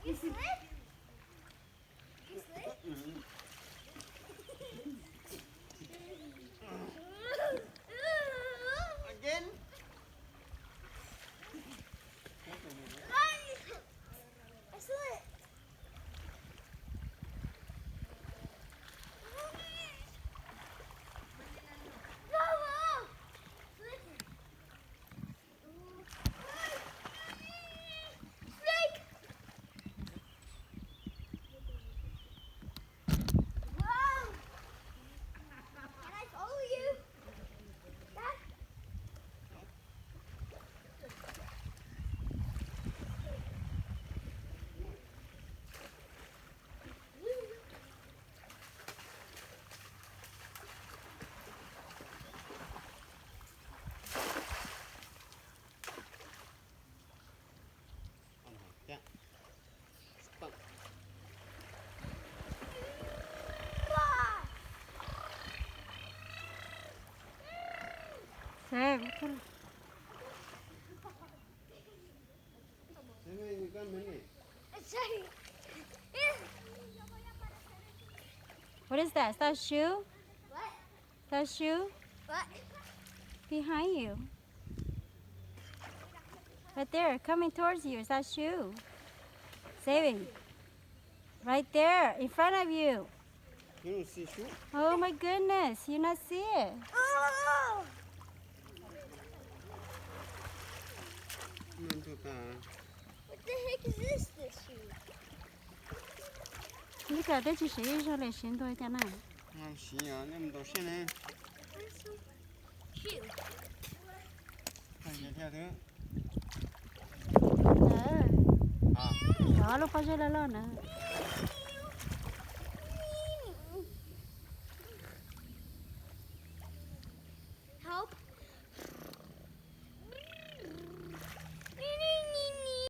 You slid? You slid? Again? I slid. What is that? Is that a shoe? What? Is that a shoe? What? Behind you. Right there, coming towards you. Is that shoe? Saving. Right there, in front of you. You don't see shoe? Oh my goodness, you not see it. Oh! What the heck is this, this shoe? Li cas twb tsis siv ib zaug li siv ntua cas na? Siv nej mus ntaus siab ne. Shoe. Cov lub pob zeb loj loj na.